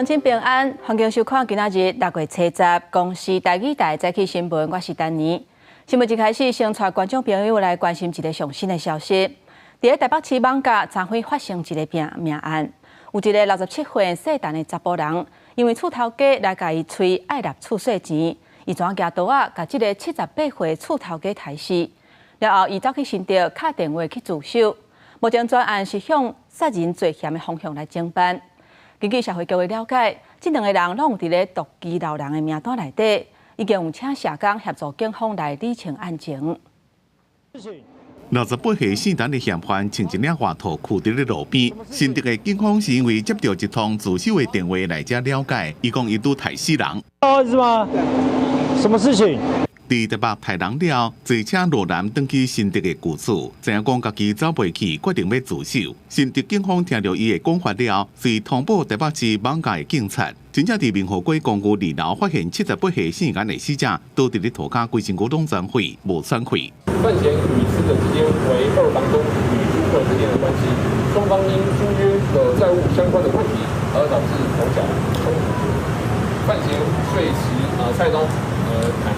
鄉親平安，歡迎收看今仔日6月七十公視台語台早起新聞，我是丹妮。新聞一開始，先帶觀眾朋友來關心一个上新的消息。佇咧台北市艋舺，昨昏發生一个命案，有一个67歲姓陳的查埔人，因為厝頭家來共伊催愛納厝稅錢，伊怎舉刀仔共這个78歲厝頭家刣死。了後，伊走去新竹敲電話去自首。目前全案是向殺人罪嫌的方向來偵辦。根據社會局的了解，這兩个人攏有佇咧獨居老人的名單內底，已經有請社工協助警方來理清案情。68歲姓陳的嫌犯穿一領外套，跍佇咧路邊。新竹的警方是因為接到一通自首的電話來遮了解，伊講伊拄刣死人。是嗎？什麼事情？佇台北刣人了，坐車落南轉去新竹的舊厝，知影講家己走袂去，決定欲自首。新竹警方聽著伊的講法了，隨通報台北市艋舺的警察。真正佇民和街公寓二樓發現78歲姓顏的死者，倒佇咧塗跤，規身軀攏全廢，無喘氣。范閒與死者之間為二房東與租客之間的關係，雙方因租約的債務相關的問題而導致口角衝突。范閒遂持菜刀砍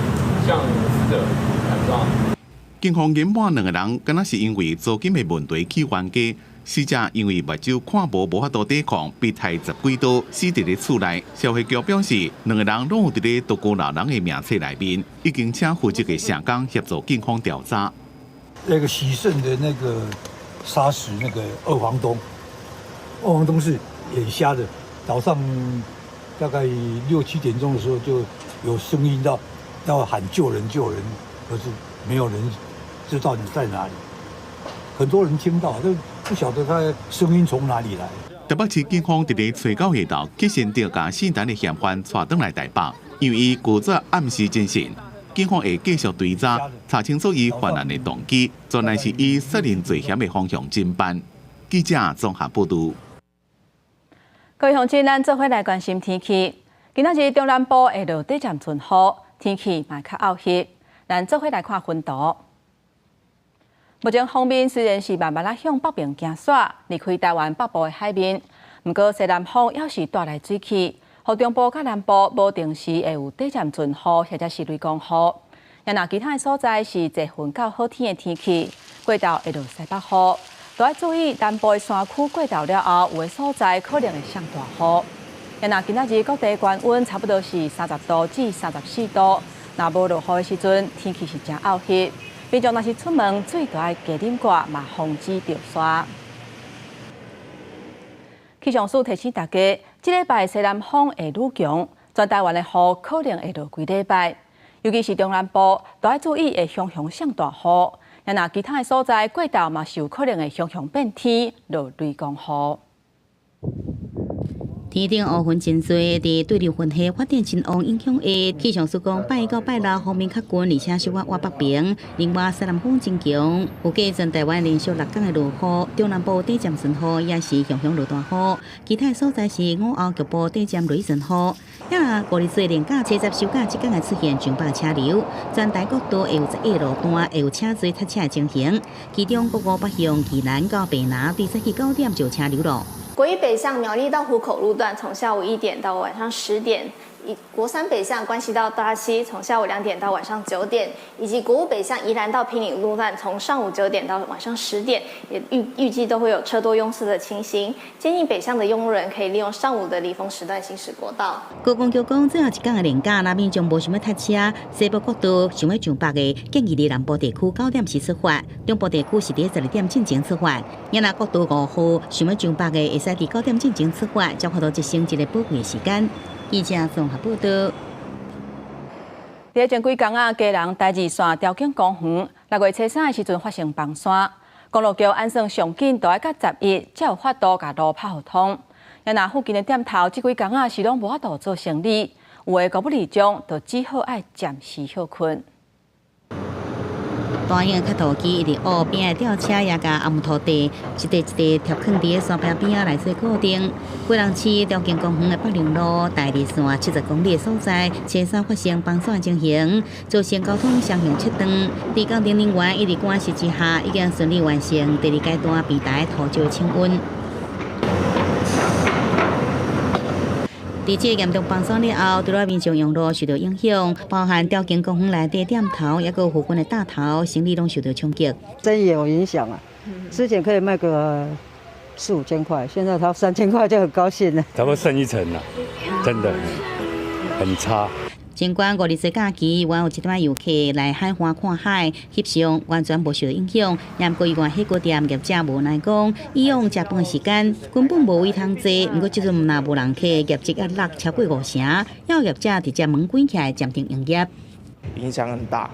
向死者砍殺。警方研判兩个人，敢若是因為租金的問題起冤家。死者因為目睭看無，無法度抵抗，被刣十幾刀，死佇咧厝內。社會局表示，兩个人攏有佇咧獨居老人的名冊內面，已經請負責的社工協助警方調查。那個許姓的那個殺死那個二房東，二房東是眼瞎的，早上大概六七點鐘的時候就有聲音到要喊救人救人，可是沒有人知道你在哪裡。很多人聽到都不曉得他聲音從哪裡來。台北市警方佇咧初九下晝去新竹共姓陳的嫌犯帶轉來台北，因為伊拒絕暗示偵訊，警方會繼續追查，查清楚伊犯案的動機，全案是以殺人罪嫌的方向偵辦。記者綜合報導。各位鄉親，咱做伙來關心天氣。今仔日中南部會落短暫陣雨，天氣嘛較漚熱。咱做伙來看雲圖。目前鋒面雖然是慢慢仔向北邊行煞，離開台灣北部的海面，毋過西南風猶是帶來水汽，予中部佮南部無定時會有短暫陣雨或者是雷公雨。若其他的所在是濟雲到好天的天氣，過晝會落西北風，都愛注意南部的山區過晝了後，有的所在可能會上大雨。若今仔日各地高溫差不多是30度至34度，若無落雨的時陣，天氣是誠漚熱。民眾若是出門，水著愛加啉寡，嘛防止著沙。氣象署提醒大家，這禮拜西南風會愈強，全台灣的雨可能會落規禮拜，尤其是中南部，都愛注意會雄雄上大雨。若其他的所在過晝嘛是有可能會雄雄變天，落雷公雨。天頂烏雲真濟，佇對流雲系發展真旺影響下，氣象署講拜一到拜六鋒面較近，而且小可倚北邊。另外西南風真強，預計全台灣連續六工的落雨，中南部短暫陣雨也是雄雄落大雨，其他所在是午後局部短暫雷陣雨。啊，五日做連假七十收假這工會出現上百車流，全台各地會有11個路段會有車濟塞車的情形，其中國五北向宜蘭到白拿對早起9點就車流咯。國一北向苗栗到湖口路段，從下午1點到晚上10點；以國三北向關西到大溪，從下午2點到晚上9點；以及國五北向宜蘭到坪林路段，從上午9點到晚上十點，也預計都會有車多擁塞的情形。建議北向的用路人可以利用上午的離峰時段行駛國道。高公局講，最後一工的連假，那民眾無想欲塞車，西部國道想欲上北的，建議佇南部地區9點時出發，中部地區是佇12點進前出發。若國道5號想欲上北的，會使佇9點進前出發，才有法度節省一个寶貴的時間。記者綜合報導。佇前幾工啊，基隆台二線潮境公園6月初3的時陣發生崩山，公路局按算上緊都愛到11才有法度共路拍予通。若附近的店頭這幾工啊是攏無法度做生意，有的五不里中就只好愛暫時歇睏。大型的磕土機一直挖邊的吊車也共紅土地一塊一塊貼囥佇山壁邊仔來做固定。基隆市潮境公園的北寧路台二線70公里的所在，初三發生崩山情形，造成交通雙向切斷。佇工程人員一直趕時之下，已經順利完成第二階段平台土石清運。佇這個嚴重崩山了後，除了民眾用路受到影響，包含兆景公園內底店頭，抑閣附近的大頭生意攏受到衝擊。生意有影響啊，之前可以賣個四五千塊，現在才3000塊就很高興了。差不多剩一層了，真的很差。儘管五日節假期，原有一寡遊客來海岸看海、翕相，完全無受到影響。毋過意外火鍋店業者無奈講，以往食飯時間根本無位通坐，毋過這陣若無人客，業績壓落超過五成，有業者直接門關起來暫停營業。影響很大，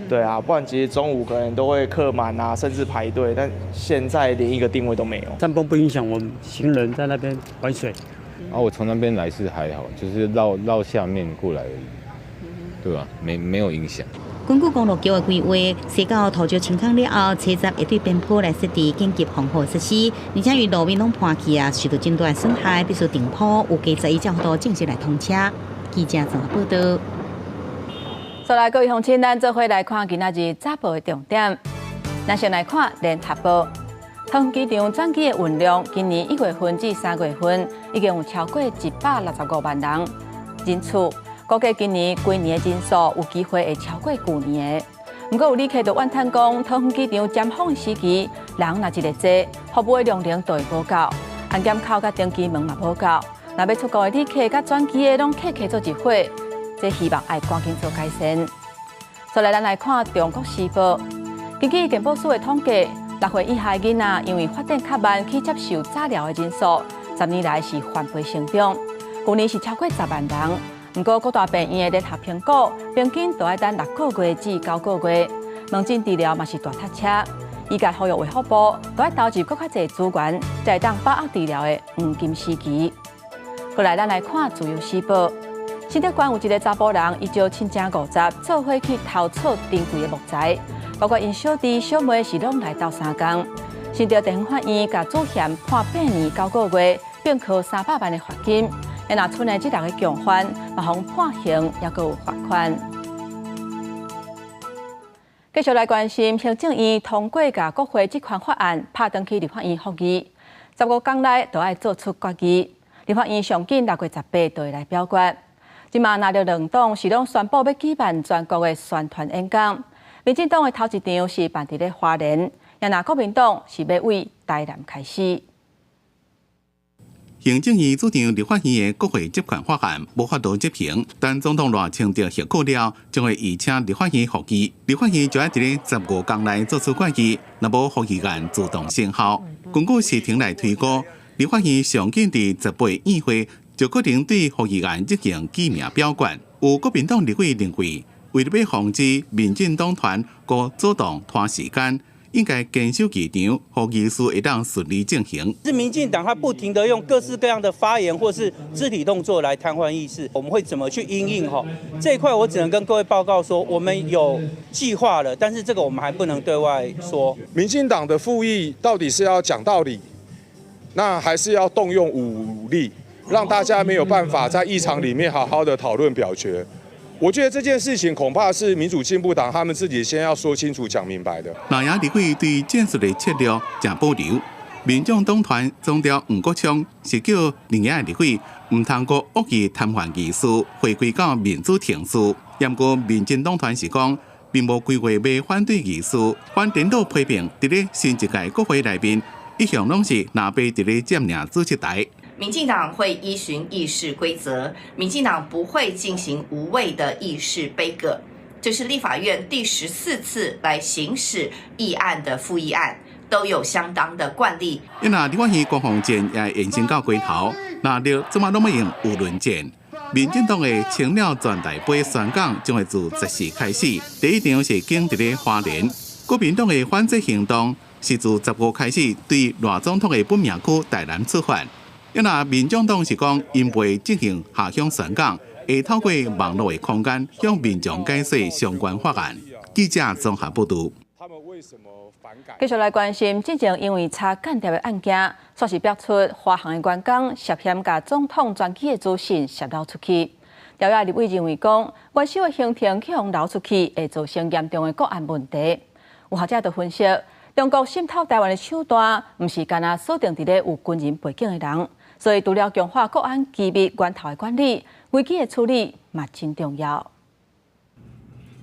對啊，不然其實中午可能都會客滿啊，甚至排隊，但現在連一個訂位都沒有。山崩不影響我們行人在那邊玩水。啊，我從那邊來是還好，就是繞繞下面過來而已。對吧？沒有影響。根據公路局的規劃，西到土石清空了後，車站會對邊坡來設置緊急防護設施，而且因路面攏破去啊，受到真大損害，必須重鋪，預計11才有法度正式來通車。記者綜合報道。再來各位鄉親，咱做伙來看今仔日早報的重點。咱先來看聯合報，桃園機場轉機的運量，今年1月份至3月份已經有超過165萬人人次。估計今年規年的人數有機會會超過舊年的。毋過有旅客就怨嘆講，桃園機場尖峰時期人若一个濟，服務的量能就會無夠，安檢口佮登機門嘛無夠。若欲出國的旅客佮轉機的攏客客做一伙，這希望愛趕緊做改善。再來，咱來看《中國時報》，根據健保署的統計，6歲以下的囡仔因為發展較慢去接受早療的人數，10年來是翻倍成長。舊年是超過10萬人。毋過各大病院的聯合評估，平均都愛等6個月至9個月。門診治療嘛是大塞車。醫界呼籲衛福部都愛投入閣較濟資源，才會當把握治療的黃金時期。過來，咱來看《自由時報》。新竹縣有一个查埔人，伊招親情50做伙去偷採珍貴的木材，包括𪜶小弟小妹是攏來鬥相共。新竹地方法院共主嫌判8年9個月，並科300萬的罰金。若賰的這六个共犯，嘛予判刑，抑閣有罰款。繼續來關心行政院通過共國會職權法案，拍轉去立法院覆議，15天內就愛做出決議。立法院上緊6月18就會來表決。這馬藍綠兩黨是攏宣布欲舉辦全國的宣傳演講。民進黨的頭一場是辦佇咧花蓮，若國民黨是欲對台南開始。行政院主張立法院的國會職權法案無法度執行，等總統賴清德許可了，將會移請立法院覆議。立法院就愛佇咧15天內做出決議，若無覆議案自動生效。根據時程來推估，立法院上緊佇18院會就可能對覆議案進行記名表決。有國民黨立委認為，為了欲防止民進黨團閣主動拖時間，應該堅守議場，予議事會當順利進行。是民進黨，他不停地用各式各樣的發言或是肢體動作來癱瘓議事，我們會怎麼去因應？哈，這一塊我只能跟各位報告說，我們有計劃了，但是這個我們還不能對外說。民進黨的復議到底是要講道理，那還是要動用武力，讓大家沒有辦法在議場裡面好好的討論表決？我覺得這件事情恐怕是民主進步黨他們自己先要說清楚、講明白的。藍營立委對戰術的策略誠保留，民眾黨團總召黃國昌是叫另外立委毋通閣惡意癱瘓議事，回歸到民主程序。毋過民進黨團是講，並無規劃欲反對議事，反顛倒批評，佇咧新一屆國會內面，一向攏是藍白佇咧佔領主席台。民進黨會依循議事規則，民進黨不會進行無謂的議事杯葛。這是立法院第14次來行使議案的附議案，都有相當的慣例。因為立法院攻防戰也延伸到街頭，藍綠這馬攏欲用輿論戰。民進黨的青鳥全台杯宣講將會自14開始，第一場是選佇咧花蓮。國民黨的反制行動是自15開始對賴總統的本命區台南出發。因為民眾黨是講，𪜶袂進行下鄉宣講，會透過網路的空間向民眾解說相關法案。記者綜合報導。繼續來關心，之前因為查間諜的案件，煞是爆出華航的員工涉嫌共總統專機的資訊洩露出去。朝野立委認為講，元首的行程去予流出去，會造成嚴重的國安問題。有學者就分析，中國滲透台灣的手段，毋是干焦鎖定佇咧有軍人背景的人，所以除了強化國安機密源頭的管理，危機的處理嘛真重要。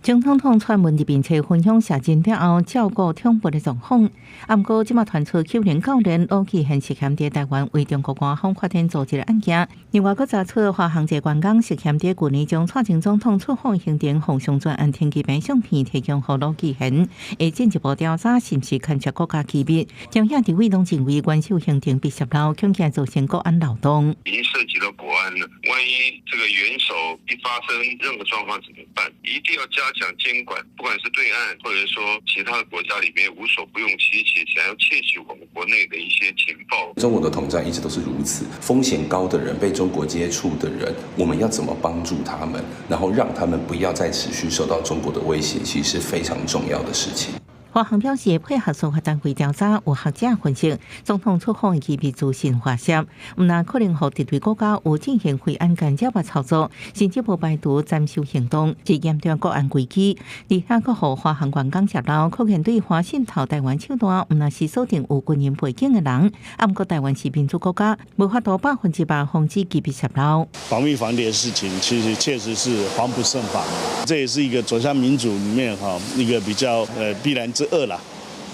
前總統蔡英文入面冊分享寫真了後，照顧長輩的狀況。毋過，這馬傳出丘陵教練羅啟賢涉嫌佇台灣為中國外訪發展組織的案件。另外，閣查出華航一個員工涉嫌佇舊年將蔡前總統出訪行程予上傳按停機坪相片提供予羅啟賢，會進一步調查是毋是牽涉國家機密。朝野立委攏認為元首行程被洩露，恐驚造成國安漏洞。已經涉及到國安了，萬一這個元首一發生任何狀況怎麼辦？一定要加強監管，不管是對岸或者說其他國家裡面無所不用其極，想要竊取我們國內的一些情報。中國的統戰一直都是如此，風險高的人，被中國接觸的人，我們要怎麼幫助他們，然後讓他們不要再持續受到中國的威脅，其實是非常重要的事情。華航表示配合司法單位調查，有學者分析，總統出訪的機密資訊外洩，毋但可能予敵對國家有進行飛安干擾的操作，甚至無排除斬首行動，是嚴重國安危機。而且閣予華航員工洩露，可能對華滲透台灣手段，毋但是鎖定有軍人背景的人，毋過台灣是民主國家，無法度100%防止機密洩露。保密防諜的事情，其實確實是防不勝防，這也是一個走向民主裡面哈一個比較必然之惡啦，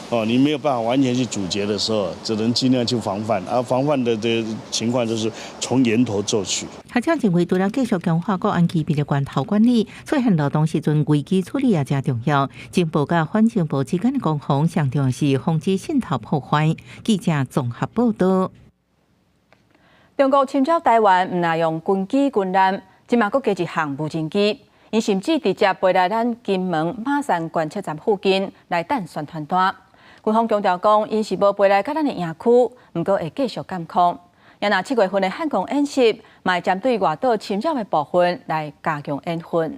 哦，你沒有辦法完全去阻絕的時候，只能盡量去防範，而防範的這個情況就是從源頭做起。學者認為，除了繼續強化國安機密的源頭管理，出現漏洞時陣危機處理也誠重要。情報佮反情報之間的攻防，上重要是防止滲透破壞。記者綜合報道。中國侵擾台灣，毋但用軍機軍艦，這馬閣加一項無人機。𪜶甚至直接飛來咱金門馬山觀測站附近來彈宣傳單。軍方強調講，𪜶是無飛來佮咱的營區，毋過會繼續監控。也若7月份的漢光演習，嘛會針對外島侵擾的部分來加強演訓。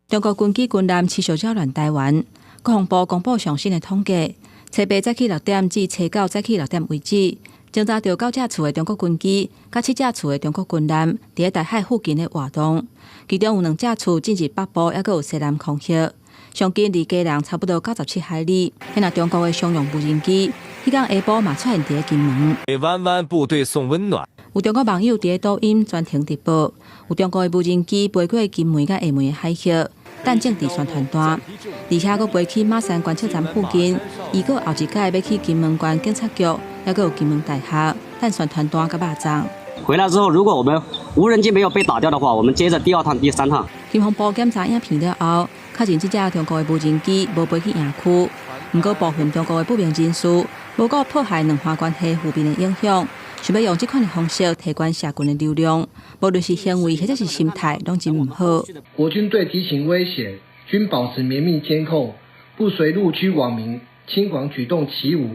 中國軍機軍艦持續擾亂台灣，國防部公布上新的統計，初八早起6點至初九早起6點為止，偵查著九架次的中國軍機，佮七架次的中國軍艦，佇咧台海附近的活動，其中有兩架次進入北部，猶閣有西南空域，上近離基隆差不多97海里。彼若中國的商用無人機，彼工下晡嘛出現佇咧金門。為彎彎部隊送溫暖。有中國網友佇咧抖音專程直播，有中國的無人機飛過金門佮廈門的海域，彈政治宣傳單，而且閣飛去馬山觀測站附近，伊閣後一擺欲去金門縣警察局，猶閣有金門大學，彈宣傳單佮肉粽。回來之後，如果我們無人機沒有被打掉的話，我們接着第二趟、第三趟。國防部檢查影片了後，確認這隻中國的無人機無飛去營區，毋過部分中國的不明人士無顧破壞兩岸關係負面的影響，想欲用這款的方式提懸社群的流量，無論是行為或者是心態，攏真毋好。國軍對敵情威脅均保持綿密監控，不隨陸區網民輕狂舉動起舞，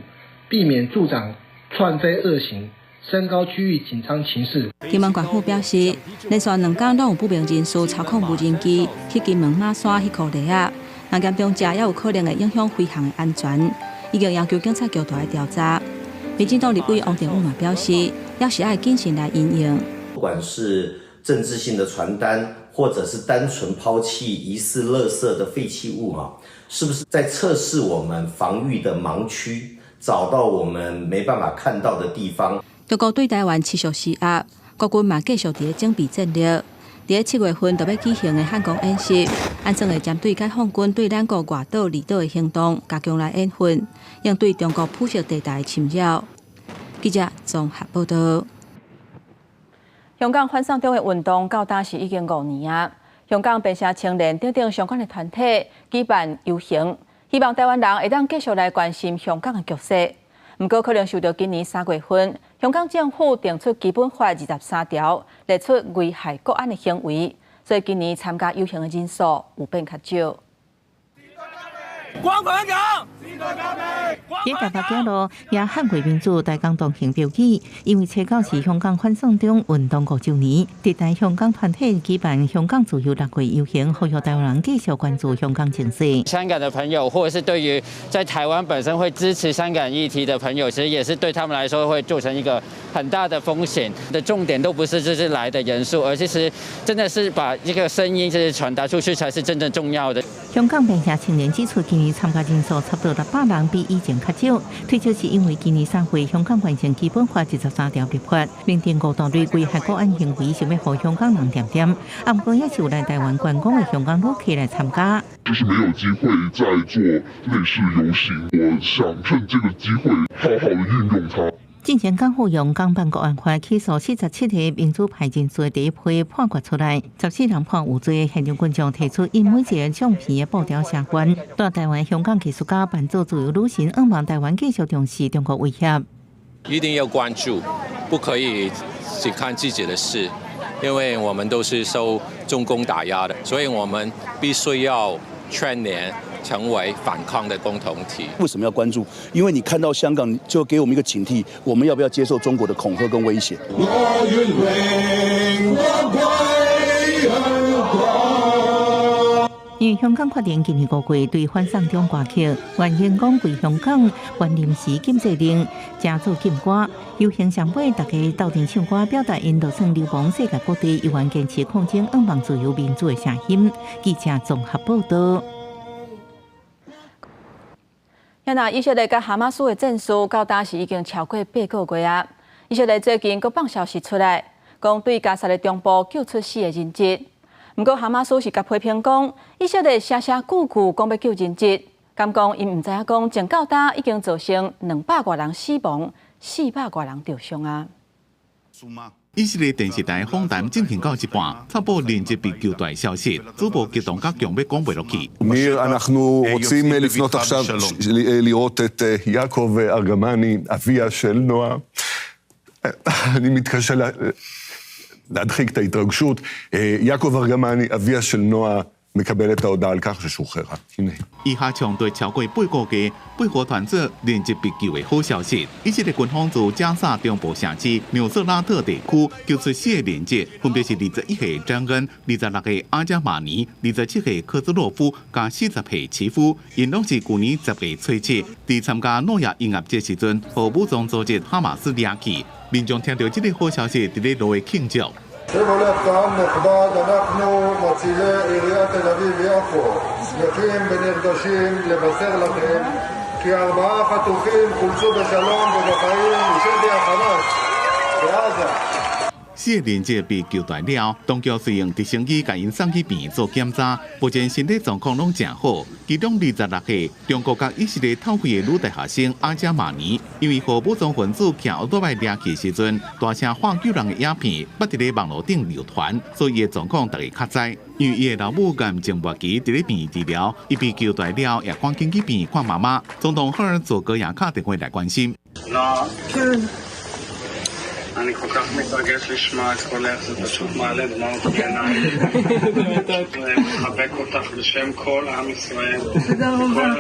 避免助長竄飛惡行，升高區域緊張情勢。金門縣府表示，連續兩工攏有不明人士操控無人機去金門馬山彼箍地仔，若嚴重者也有可能會影響飛行的安全，已經要求警察局來調查。民進黨立委王定宇嘛表示，也是愛謹慎來因應。不管是政治性的傳單，或者是單純拋棄疑似垃圾的廢棄物啊，是不是在測試我們防禦的盲區，找到我們沒辦法看到的地方？中國對台灣持續施壓，國軍嘛繼續佇咧準備戰力。佇咧7月份就欲舉行的漢光演習，按算會針對解放軍對咱國外島離島的行動加強來演訓，應對中國灰色地帶的侵擾。記者綜合報道。香港反送中的運動到今是已經5年啊！香港變成青年等等相關的團體舉辦遊行，希望台灣人會當繼續來關心香港的局勢。毋過可能受著今年3月份，香港政府定出基本法23條，列出危害國安的行為，所以今年參加遊行的人數有變較少。光復香港！佇台北街路也捍衛民主大江東行標記，因為初九是香港反送中運動5週年，佇台香港團體舉辦香港自由六月遊行，呼籲台灣人繼續關注香港情勢。香港的朋友，或者是對於在台灣本身會支持香港議題的朋友，其實也是對他們來說會造成一個很大的風險。的重點都不是這是來的人數，而是真的是把這個聲音就是傳達出去，才是真正重要的。香港貧下青年指出，今年參加人數差不多600人，比以前較少。推測是因為今年3月香港完成基本法23條立法，明定五大類危害國安行為，想欲予香港人恬恬。啊，毋過也是有來台灣觀光的香港旅客來參加。就是沒有機會再做類似遊行，我想趁這個機會好好的運用它。進前港府用港版國安法起訴47個民主派人士的第一批判決出來，14人判有罪。現場群眾提出𪜶每一個相片的布條聲援，蹛台灣香港藝術家扮做自由女神，向望台灣繼續重視中國威脅。一定要關注，不可以只看自己的事，因為我們都是受中共打壓的，所以我們必須要串聯。成為反抗的共同體。為什麼要關注？因為你看到香港，就給我們一個警惕，我們要不要接受中國的恐嚇跟威脅？我願榮光歸香港。因為香港決定今年5月對反送中歌曲，原因講規香港頒臨時禁制令，加做禁歌。遊行上尾，大家鬥陣唱歌，表達𪜶就算流亡世界各地，依然堅持抗爭、向望自由民主的聲音。記者綜合報道。那以色列佮哈馬斯的戰事到今時已經超過8個月啊！以色列最近閣放消息出來，講對加薩的中部救出四個人質。毋過哈馬斯是共批評講，以色列聲聲句句講欲救人質，敢講𪜶毋知影講，從到今已經造成200外人死亡，400外人著傷啊！以色列電視台訪談進行到一半，插播人質被救的消息，主播激動甲強欲講袂落去。 ניר, אנחנו רוצים לפנות עכשיו לראות את יעקב ארגמני, אביה של נועה. אני מתקשה להדחיק את ההתרגשות. יעקב ארגמני, אביה של נועה, מקבל את ההודעה על כך ששוחררה. הנה. 以哈衝突超過8個月，被予傳做人質被救的好消息。以色列軍方自加薩中部城市紐瑟拉特地區救出四個人質，分別是21歲詹恩、26歲阿加馬尼、27歲科茲洛夫佮40歲齊夫，𪜶攏是舊年10月初7，佇參加諾亞音樂節時陣，予武裝組織哈馬斯掠去。民眾聽著這个好消息，佇咧路的慶祝。 שימו לב, קהל נכבד, אנחנו מצילי עיריית תל אביב-יפו שמחים ונרגשים לבשר לכם כי ארבעה חטופים חולצו בשלום ובחיים משבי החמאס בעזה. 四个人質被救出了，當局隨用直升機共𪜶送去病院做檢查，目前身體狀況攏誠好。其中26歲中國佮以色列透氣的女大學生阿加馬尼，因為予武裝分子騎歐多擺掠去時陣，大聲喊救人的影片，捌佇咧網路頂流傳，所以伊的狀況大家較知。因為伊的老母癌症末期佇咧病院治療，伊被救出了，也趕緊去病院看媽媽。總統赫爾佐格也敲電話來關心。 אני כל כך מתרגש לשמוע את קולך, זה פשוט מעלה דמעות בעיניים. מחבק אותך בשם כל עם ישראל. תודה רבה.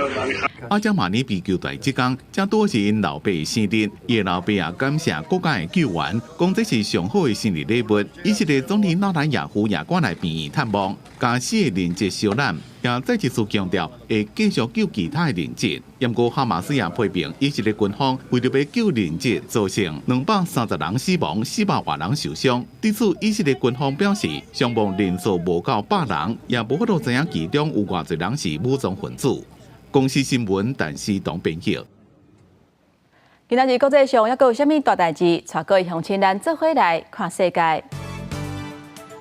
阿加馬尼被救出這工，正拄是𪜶老爸生日，伊的老爸也感謝國家的救援，講這是上好的生日禮物。以色列總理納坦雅胡也趕來病院探望，共四個人質相攬，也再一次強調會繼續救其他的人質。毋過哈馬斯也批評以色列軍方為著欲救人質，造成230人死亡、400外人受傷。對此，以色列軍方表示，傷亡人數無夠100人，也無法度知影其中有偌濟人是武裝分子。公視新聞，陳思東編譯。今仔日國際上猶閣有啥物大代誌？帶各位鄉親咱做伙來看世界。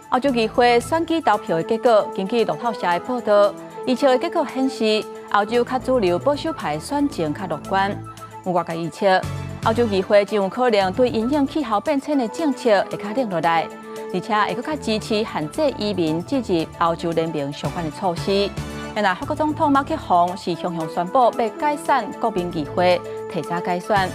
歐洲議會選舉投票的結果，根據路透社的報道，預測的結果顯示，歐洲較主流保守派選情較樂觀。有外界預測，歐洲議會真有可能對因應氣候變遷的政策會較冷落來，而且會閣較支持限制移民進入歐洲聯盟相關的措施。若法國總統馬克宏是雄雄宣布欲解散國民議會，提早改選。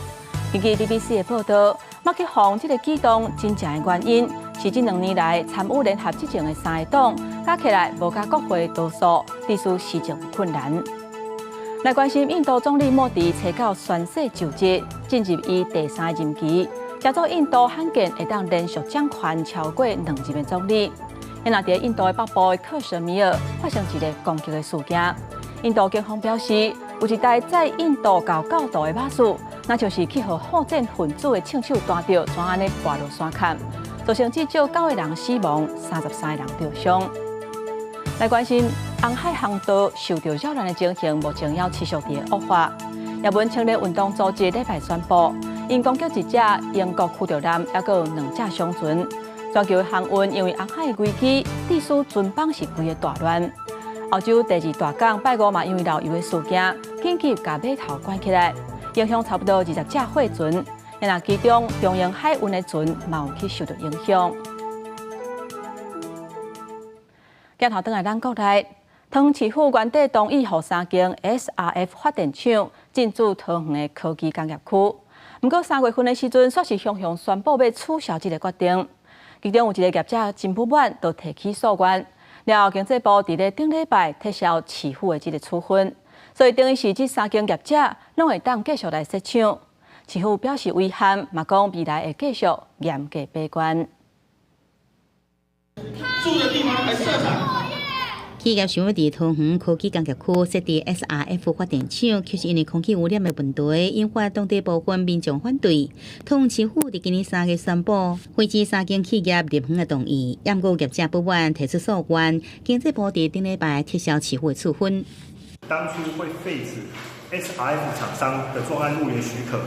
根據 BBC 的報道，馬克宏這個舉動真正的原因是這兩年來參與聯合執政的三個黨加起來無共國會多數，致使施政困難。來關心印度總理莫迪初九宣誓就職，進入伊第三任期，這做印度罕見會當連續掌權超過兩任的總理。若佇印度的北部的克什米爾發生一个攻擊的事件，印度警方表示，有一台載印度教教徒的巴士，那就是去予好戰分子的槍手彈著，怎按呢跋落山崁，造成至少9個人死亡，33個人著傷。來關心紅海航道受著擾亂的情形，目前猶持續佇惡化。也門青年運動組織禮拜宣布，𪜶攻擊一隻英國驅逐艦，猶閣有2隻商船。全球航運因為紅海危機，致使船幫是規个大亂。歐洲第二大港拜五嘛，因為漏油的事件，緊急共碼頭關起來，影響差不多20隻貨船。若其中中英海運的船嘛有去受著影響。鏡頭轉來咱國內，桃園市府原底同意予3間 SRF 發電廠進駐桃園的科技工業區，毋過3月份的時陣，煞是雄雄宣布欲取消這个決定。其中有一个業者真不滿，就提起訴願。了後經濟部佇咧頂禮拜撤銷市府的這个處分，所以等於是這3間業者攏會當繼續來設廠。市府表示遺憾，嘛講未來會繼續嚴格把關。住的地方還設廠。企業想欲佇桃園科技工業區設置 SRF 發電廠，卻是因為空氣污染的問題，引發當地部分民眾反對。桃園市府佇今年3月宣布，廢止3間企業入園的同意，毋過業者不滿，提出訴願。經濟部佇頂禮拜撤銷市府的處分。當初會廢止 SRF 廠商的專案入園許可，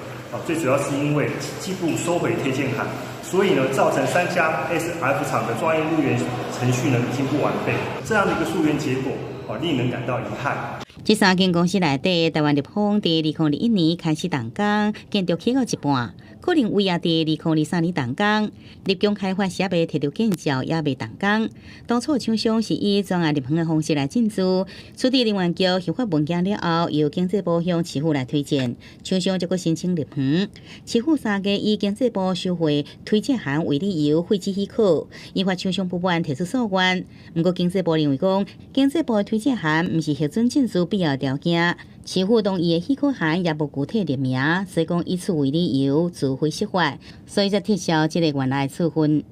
最主要是因為經濟部收回推薦函，所以呢，造成3家 SRF 廠的專案入園程序呢已經不完備，這樣的一個訴願結果，令人感到遺憾。這3間公司內底，台灣立峰佇2021年開始動工，建築起到一半，可能威也佇2023年動工，立強開發是猶未提著建照，猶未動工。當初廠商是以專案入園的方式來進駐，土地能源局核發文件了後，由經濟部向市府來推薦，廠商才閣申請入園。市府3月以經濟部收回推薦函為理由廢止許可，引發廠商不滿，提出訴願。毋過經濟部認為講，經濟部的推薦函毋是核准進駐必要條件，市府同意的許可函也無具體列明，所以講以此為理由自費釋法，所以才撤銷這個原來的處分。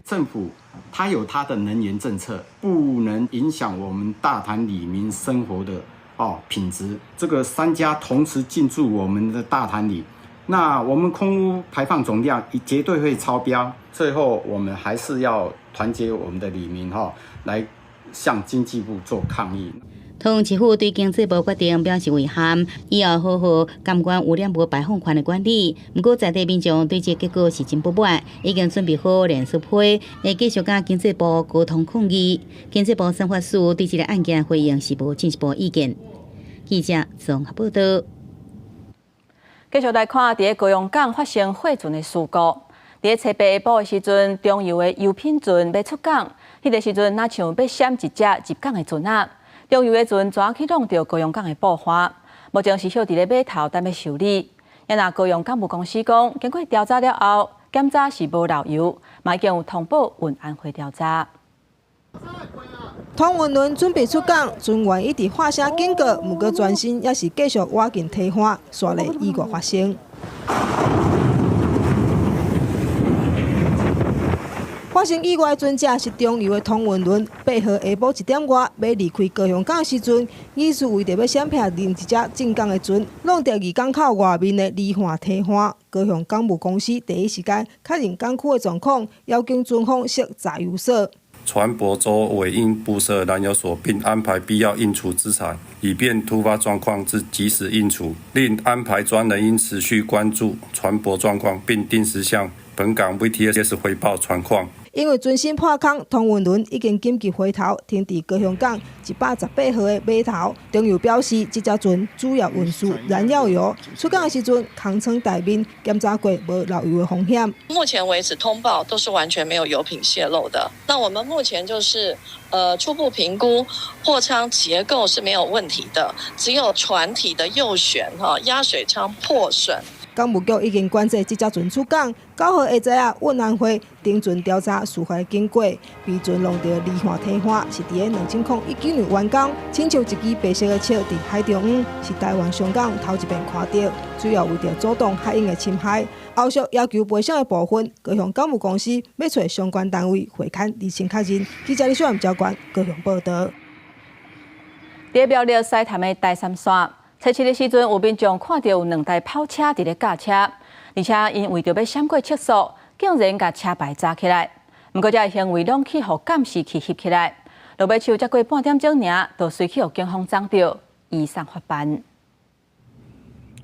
政府它有它的能源政策，不能影響我們大潭里民生活的品質。這個3家同時進駐我們的大潭里，那我們空污排放總量絕對會超標。最後，我們還是要團結我們的里民來向經濟部做抗議。桃園市府對經濟部決定表示遺憾，以後好好監管污染物排放權的管理。毋過在地民眾對這個結果是真不滿，已經準備好連書批，會繼續佮經濟部溝通抗議。經濟部司法署對這個案件回應是無進一步意見。記者綜合報道。繼續來看，佇高雄港發生貨船的事故。佇初八下晡的時陣，中油的油品船欲出港，彼個時陣若像欲閃一隻入港的船仔。中油的船怎去弄著高雄港的布帆？目前是歇佇咧碼頭等欲修理。若高雄港務公司講，經過調查了後，檢查是無漏油，嘛已經有通報運安會調查。通運輪準備出港，船員一直發聲警告，毋過船身猶是繼續倚近堤岸，煞來意外發生。發生意外的船隻是中油的通運輪，8號下晡1點外，欲離開高雄港的時陣，疑似為著欲閃避另一隻進港的船，弄著離港口外面的離岸堤岸。高雄港務公司第一時間確認港區的狀況，要求船方設載油所。船舶周圍應布設燃油所，並安排必要應儲資材，以便突發狀況之及時應處。另安排專人應持續關注船舶狀況，並定時向本港 VTS 回報船況。因為船身破空，通運輪已經緊急回頭停佇高雄港118號的碼頭。中油表示，這隻船主要運輸燃料油，出港的時陣空倉內面檢查過無漏油的風險。目前為止，通報都是完全沒有油品洩漏的。那我們目前就是初步評估貨艙結構是沒有問題的，只有船體的右舷壓水艙破損。港務局已經管制這隻船出港，9號下晝啊，運安會登船調查事發經過。被船弄著離岸堤岸，是佇咧2019年完工，親像一支白色的笑佇海中央，是台灣上港頭一遍看著，主要為著阻擋海鷹的侵害。後續要求賠償的部分，高雄港務公司欲揣相關單位會勘釐清確認。記者李小賢交關高雄報道。佇苗栗獅潭的台三線，初七的時陣，有民眾看著有兩台跑車佇咧駕車，而且𪜶為著欲閃過測速，竟然共車牌紮起來。毋過，這个行為攏去予監視器翕起來。落尾手才過半點鐘爾，就隨去予警方摠著，移送法辦。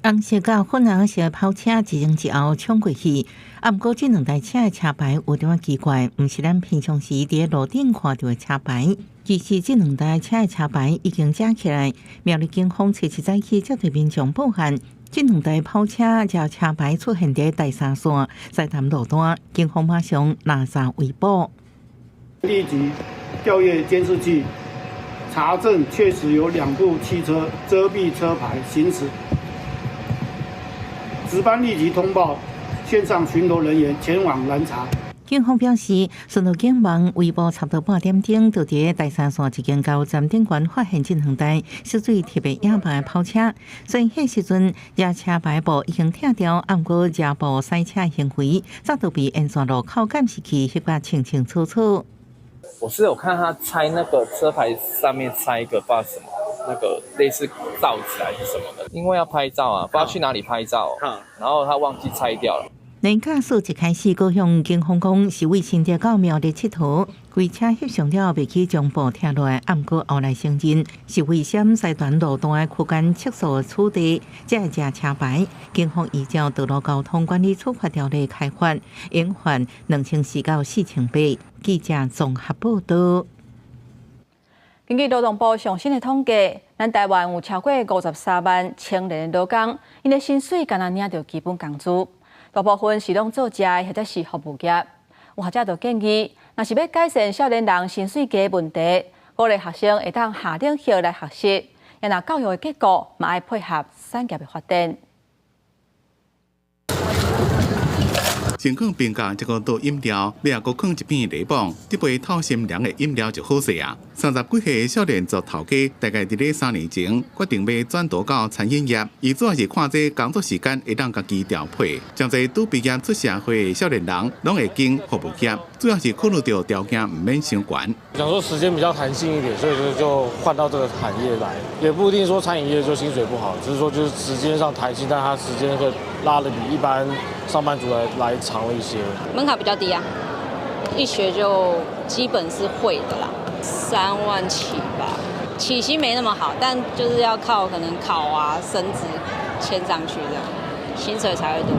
紅色佮粉紅色的跑車一前一後衝過去，啊，毋過這兩台車的車牌有點仔奇怪，毋是咱平常時佇路頂看著的車牌。其實這兩台車的車牌已經遮起來。苗栗警方初七早起接到民眾報案，這兩台跑車遮車牌出現佇台三線西潭路段，警方馬上攔查圍捕。立即調閱監視器，查證確實有兩部汽車遮蔽車牌行駛。值班立即通報線上巡邏人員前往攔查。警方表示，巡邏警網圍捕差不多半點鐘，就佇台三線一間加油站頂懸發現這兩台色水特別野蠻的跑車。雖然彼時陣，這車牌簿已經拆掉，毋過這部賽車行為早都被沿線路口監視器翕甲清清楚楚。我是有看他拆那個車牌上面拆一個不知道什麼，那個類似罩子還是什麼的，因為要拍照啊，不知道去哪裡拍照，然後他忘記拆掉了。男駕駛一開始閣向警方講是為新竹到苗栗𨑨迌，開車翕相了後袂記將布拆落來，毋過後來承認是為閃西段路段的區間測速取締，才會遮車牌。警方依照道路交通管理處罰條例開罰，應罰2400到4800。記者綜合報道。根據勞動部上新的統計，咱台灣有超過53萬青年的勞工，𪜶的薪水干焦領著基本工資，大部分是攏做食的或者是服務業。有學者就建議，若是欲改善少年人薪水低問題，鼓勵學生會當下冷學來學習，也若教育的結構嘛愛配合產業的發展。先囥冰咖，再閣倒飲料，尾仔閣囥一片檸檬，這杯透心涼的飲料就好勢啊！30幾歲的少年族頭家，大概佇咧3年前決定欲轉投到餐飲業，伊主要是看這工作時間會當家己調配。誠濟拄畢業出社會的少年人，攏會揀服務業，主要是考慮著條件毋免傷懸。想說時間比較彈性一點，所以就就換到這個產業來，也不一定說餐飲業就薪水不好，只是說就是時間上彈性，但他時間會拉得比一般上班族來長了一些。門檻比較低啊，一學就基本是會的啦，3萬起吧，起薪沒那麼好，但就是要靠可能考啊、升職、簽上去這樣，薪水才會多。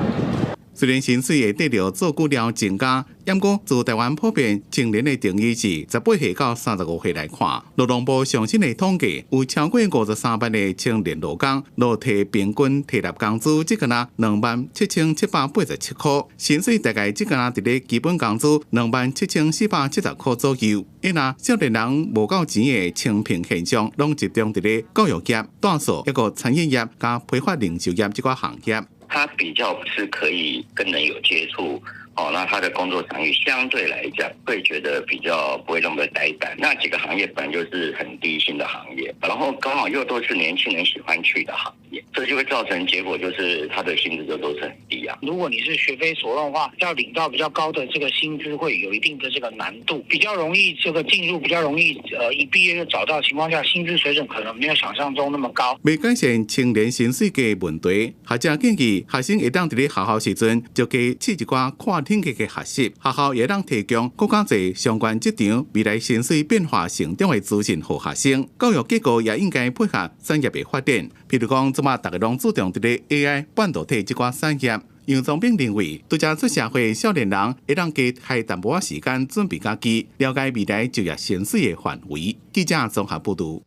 雖然薪水會綴著做久了增加，毋過自台灣普遍青年的定義是18歲到35歲來看，勞動部上新的統計，有超過53萬的青年勞工，落提平均提納工資，只敢若27,787箍，薪水大概只敢若佇咧基本工資27,470箍左右。因若少年人無夠錢的清貧現象，攏集中佇咧教育業、大數抑閣餐飲業佮批發零售業這寡行業。他比較不是可以跟人有接觸，哦，那他的工作場域相對來講會覺得比較不會那麼呆板。那幾個行業本來就是很低薪的行業，然後剛好又都是年輕人喜歡去的行業，這就會造成結果就是他的薪資就都是很低啊。如果你是學非所用的話，要領到比較高的這個薪資會有一定的這個難度，比較容易這個進入，比較容易一畢業就找到情況下，薪資水準可能沒有想象中那麼高。欲改善青年薪水低問題，學者建議學生會當佇咧學校時陣就加試一寡跨領域的學習，學校會當提供閣較濟相關職場未來薪水變化成長的資訊予學生。教育結構也應該配合產業的發展，譬如講，這馬逐家攏注重佇咧 AI、半導體這寡產業。楊宗炳認為，拄才出社會的少年人會當加開淡薄仔時間準備家己，了解未來就業薪水的範圍。記者綜合報導。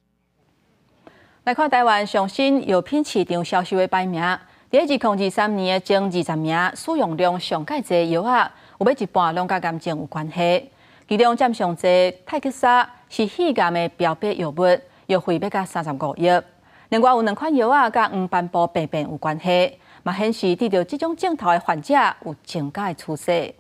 來看台灣上新藥品市場銷售的排名，佇2023年的前20名使用量上蓋濟藥仔，有欲一半攏佮癌症有關係。其中佔上濟泰克沙是肺癌的標靶藥物，藥費欲到35億。另外有兩款藥仔佮黃斑部病變有關係，嘛顯示得著這種症頭的患者有增加的趨勢。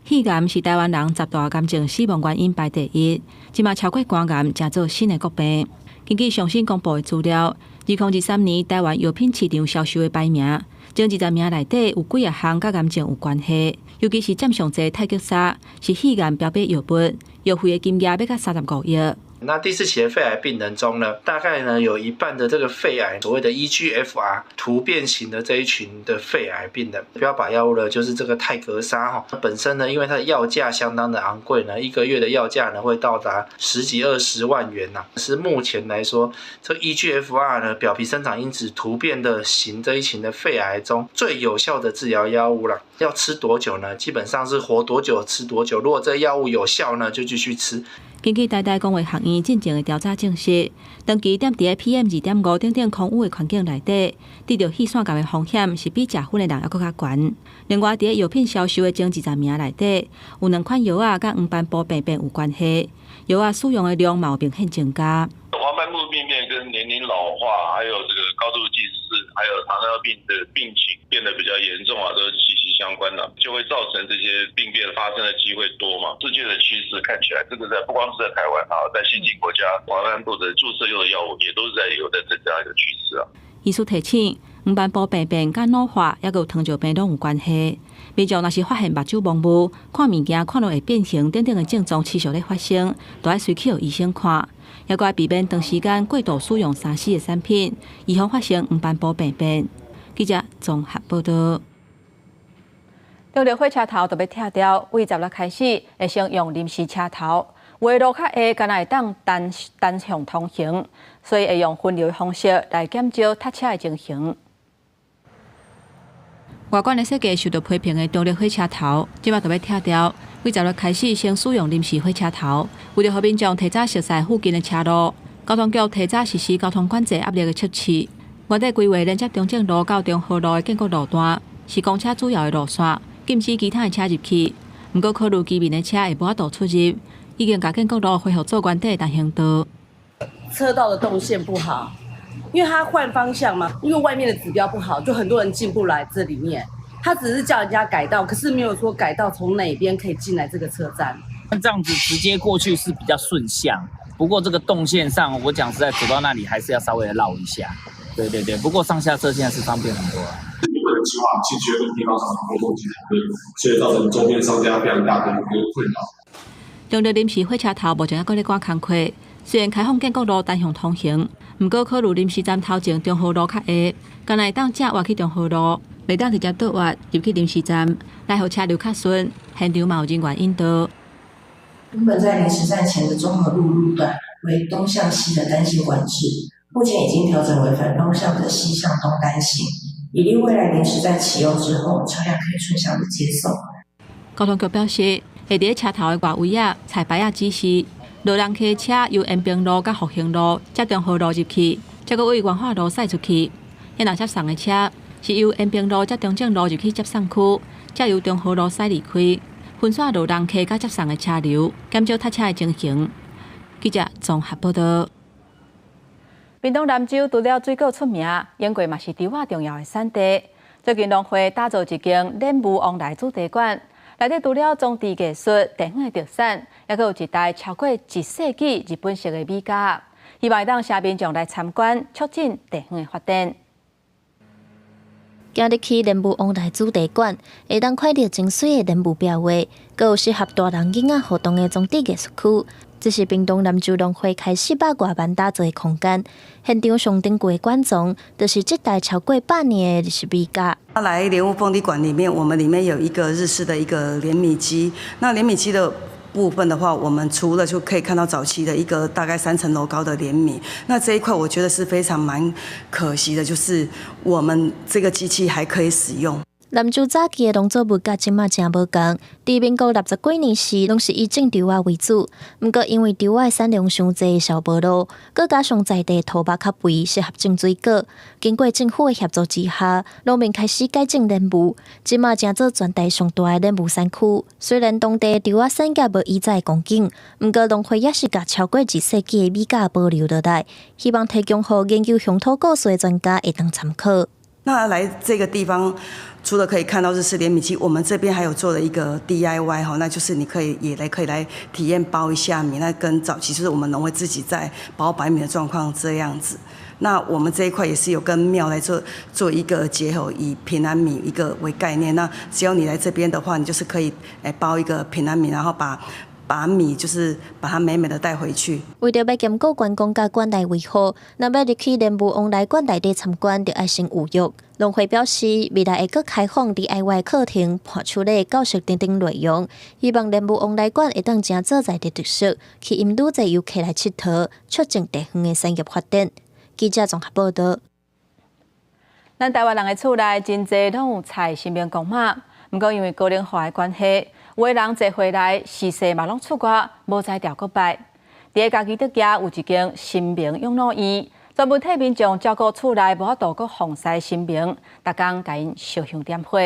肺癌是台灣人10大癌症死亡原因排第一，這馬超過肝癌，成做新的國病。根據上新公布的資料，2023年台灣藥品市場銷售的排名，前20名內底有幾仔項佮癌症有關係，尤其是佔上濟泰克沙是肺癌標靶藥物，藥費的金額欲到35億。那第四期的肺癌病人中呢，大概呢有一半的這個肺癌，所謂的 EGFR 突變型的這一群的肺癌病人，標靶藥物呢就是這個泰格沙哈，本身呢因為它的藥價相當的昂貴呢，一個月的藥價呢會到達十幾二十萬元吶。是目前來說，這 EGFR 呢表皮生長因子突變的型這一群的肺癌中最有效的治療藥物啦。要吃多久呢？基本上是活多久吃多久。如果這個藥物有效呢，就繼續吃。根據台大公衛學院進前的調查證實，長期踮佇 PM 2.5等等空污的環境內底，得著肺腺癌的風險是比食薰的人猶閣較懸。另外，佇藥品銷售的前20名內底，有兩款藥仔佮黃斑部病變有關係，藥仔使用的量嘛有明顯增加。黃斑部病變跟年齡老化，還有這個高度近視，還有糖尿病的病情變得比較嚴重啊，都是息息相關的，就會造成這些病變發生的機會多嘛。世界的趨勢看起來，這個在不光是在台灣啊，在先進國家，黃斑部的注射用的藥物也都是在有在增加一個趨勢啊。醫師提醒，黃斑部病變佮老化，猶閣有糖尿病攏有關係。民眾若是發現目睭模糊、看物件看落會變形等等的症狀持續咧發生，就愛隨去予醫生看。猶閣愛避免長時間過度使用3C 的產品，預防發生黃斑部病變。記者綜合報道。中壢火車頭就欲拆掉，對十六開始會先用臨時車頭，有的路較狹，敢若會當單單向通行，所以會用分流的方式來減少塞車的情形。外觀的設計受到批評的中壢火車頭，這擺就欲拆掉。對十六開始先使用臨時火車頭，為著予民眾提早熟悉附近的車路，交通局提早實施交通管制壓力的測試。原底規劃連接中正路到中和路的建國路段，是公車主要的路線，禁止其他的車入去。毋過考慮居民的車會無法度出入，已經共建國路恢復做原底的單行道。車道的動線不好，因為他換方向嘛，因為外面的指標不好，就很多人進不來這裡面。他只是叫人家改道，可是沒有說改道從哪邊可以進來這個車站。這樣子直接過去是比較順向，不過這個動線上，我講實在，走到那裡還是要稍微繞一下。對對對，不過上下車現在是方便很多。原本的計劃其實跟地方上溝通其實所以造成周邊商家非常大的一個困擾。中壢臨時火車頭目前猶閣咧趕工課，雖然開放建國路單向通行，毋過考慮臨時站頭前中和路較狹，敢若會當正倚去中和路，袂當直接倒彎入去臨時站，來予車流較順，現場嘛有人員引導。原本在臨時站前的中和路路段為東向西的單行管制，目前已經調整為反方向的西向東單行，以利未來臨時站啟用之後，車輛可以順向的接送。交通局表示，會佇車頭的外圍仔彩牌仔指示，路人客車由延平路佮復興路接中和路入去，再閣對元化路駛出去。若接送的車是由延平路接中正路入去接送區，再由中和路駛離開，分散路人客佮接送的車流，減少塞車的情形。記者綜合報道。屏東南州除了水果出名，醃粿嘛是稻仔重要的產地。最近農會打造一間蓮霧旺來主題館，內底除了裝置藝術、地方的特產，猶閣有一台超過一世紀日本式的米架，希望會當吸民眾來參觀，促進地方的發展。行入去蓮霧旺來主題館，會當看著真媠的蓮霧壁畫，閣有適合大人囡仔互動的裝置藝術區。這是屏東南州農會開400外萬打造的空間。現場上珍貴的館藏，就是這台超過100年的日式米架。來蓮霧鳳梨館裡面，我們裡面有一個日式的一個碾米機。那碾米機的部分的話，我們除了就可以看到早期的一個大概3層樓高的碾米，那這一塊我覺得是非常蠻可惜的，就是我們這個機器還可以使用。南州早期的農作物佮這馬誠無仝，佇民國60幾年時，攏是以種稻仔為主。毋過因為稻仔產量傷濟，銷無路，閣加上在地土壤較肥，適合種水果。經過政府的協助之下，農民開始改種蓮霧，這馬成做全台上大的蓮霧產區。雖然當地的稻仔產業無以前的光景，毋過農會也是共超過一世紀的米架保留落來，希望提供予研究鄉土故事的專家會當參考。那來這個地方，除了可以看到日式碾米機，我們這邊還有做了一個 DIY 哈，那就是你可以也來可以來體驗包一下米，那跟早期就是我們農會自己在包白米的狀況這樣子。那我們這一塊也是有跟廟來做一個結合，以平安米一個為概念。那只要你來這邊的話，你就是可以包一個平安米，然後把把米就是把它美美的帶回去。為著欲兼顧觀光佮館內維護，若欲入去蓮霧旺來館內底參觀，著愛先預約。農會表示，未來會閣開放 DIY 課程、伴手禮、教學等等內容，希望蓮霧旺來館會當誠做在地特色，吸引愈濟遊客來𨑨迌，促進地方的產業發展。記者綜合報導。咱台灣人的厝內真濟攏有採神明公媽，毋過因為高齡化的關係，有的人坐回來時勢嘛攏出外，無才調閣拜。佇咧嘉義竹崎有一間神明養老院，專門替民眾照顧厝內無法度閣奉祀神明，逐工共𪜶燒香點火。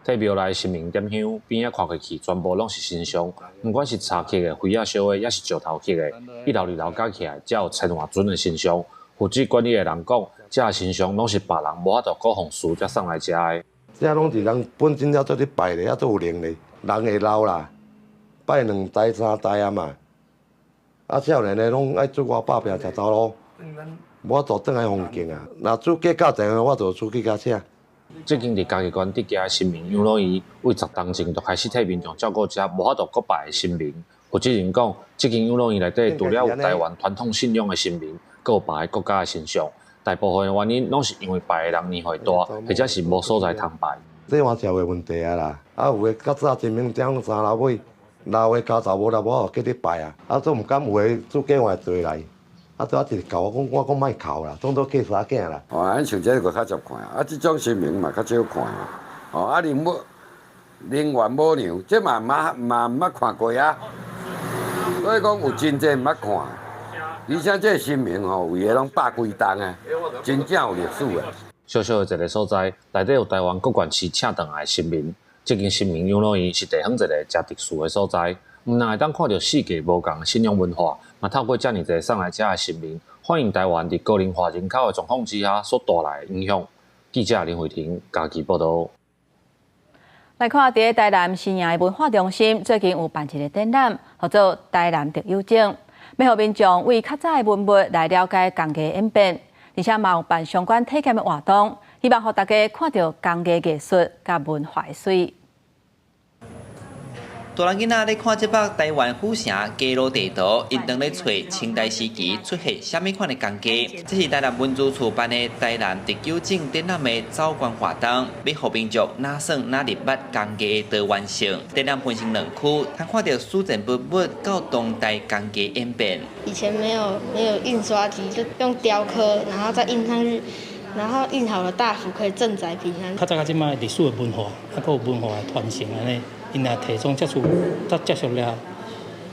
佇廟內神明點香，邊仔看過去，全部攏是神像，毋管是柴刻的、灰仔燒的，抑是石頭刻的，一樓二樓加起來，才有千外尊的神像。負責管理的人講，這神像攏是別人無法度閣奉祀才送來遮的。這攏是人本身了做咧拜咧，猶做有靈咧，人會老啦，拜兩代三代啊嘛。啊，少年的攏愛出外打拚食頭路，無法度轉來奉敬啊。若主計較濟，我就出去較請。這間佇嘉義縣竹崎的神明養老院，為十冬前就開始替民眾照顧遮無法度閣拜的神明。負責人講，這間養老院內底除了有台灣傳統信仰的神明，閣有別个國家的神像。大部分的原因攏是因為拜的人年歲大，或者是無所在通拜。這嘛社會問題啊啦，啊有的較早神明點三樓尾，老的家頭無啦，無法度繼續拜啊，啊都毋敢有的主家嘛會綴來，啊都一直哭，我講我講莫哭啦，當做嫁查囝啦。哦，咱像這個較少看，啊，這種神明嘛較少看，哦，啊，靈母、靈元母娘，這嘛嘛嘛毋捌看過啊，所以講有真濟毋捌看，而且這個神明吼，位的攏百幾冬啊，真正有歷史啊。小小的一个所在，內底有台灣各縣市請轉來的神明。這間神明養老院是地方一个誠特殊的所在，毋但會當看著四界無仝的信仰文化，嘛透過遮爾濟送來遮的神明，反映台灣佇高齡化人口的狀況之下所帶來的影響。記者林慧婷嘉義報導。來看佇咧台南新營的文化中心，最近有辦一个展覽，號做台南特有種，欲予民眾為較早的文物來了解工藝演變，而且嘛有辦相關體驗的活動，希望予大家看著工藝藝術佮文化的媠。大人囡仔咧看這幅台灣府城街路地圖，𪜶當咧揣清代時期出現啥物款的工藝。這是台南文資處辦的台南特有種展覽的走觀活動，欲予民眾哪算哪認捌工藝的多元性。展覽分成兩區，通看著史前文物到當代工藝演變。以前沒有印刷機，就用雕刻，然後再印上去，然後印好了大福可以鎮宅平安。較早到這擺歷史的文化，啊，閣有文化的傳承按呢。𪜶若提倡接觸，才接觸了，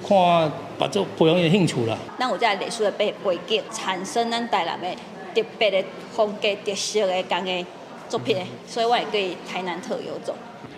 看把這培養伊的興趣啦。咱有這個歷史的背景，產生咱台南的特別的風格特色的工藝作品，所以我會叫台南特有種。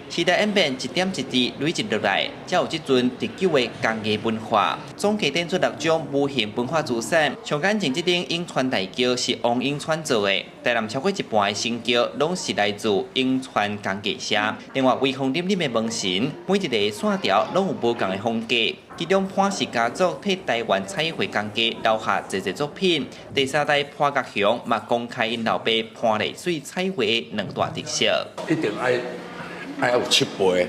時代演變一點一滴累積落來，才有這陣特有的工藝文化。總計展出六種無形文化資產，像眼前這頂永川大轎是王永川做的，台南超過一半的神轎攏是來自永川工藝社。另外，威風凜凜的門神，每一個線條攏有無仝的風格。其中潘氏家族替台灣彩繪工藝留下濟濟作品。第三代潘國雄嘛公開𪜶老爸潘麗水彩繪的兩大特色。一定愛。愛有七倍，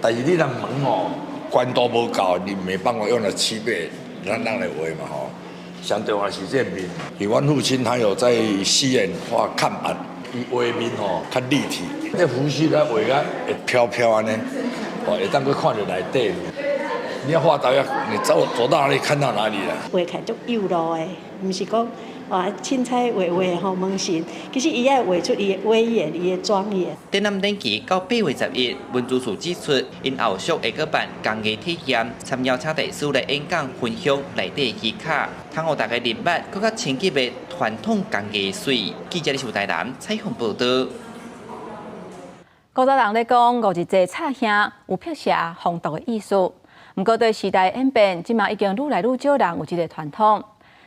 但是你若門吼懸度無夠，你沒辦法用了七倍，咱人來畫嘛吼。上重要是這個面，因為阮父親他有在戲院畫看板，伊畫面吼較立體，這鬍鬚咧畫甲會飄飄按呢，哦，會當閣看著內底。你要畫到要你走走到哪裡看到哪裡啦。畫起來足幼路的，毋是講啊，凊彩畫畫吼門神，其實伊愛畫出伊的威嚴、伊的莊嚴。展覽展期到8月11，文資處指出，𪜶後續會閣辦工藝體驗，參邀請大師來演講分享內底技巧，通予大家認捌閣較深入的傳統工藝媠。記者李秀台南採訪報導。古早人咧講五日祭插香有辟邪防毒的意思，毋過對時代演變，這馬已經愈來愈少人有這个傳統。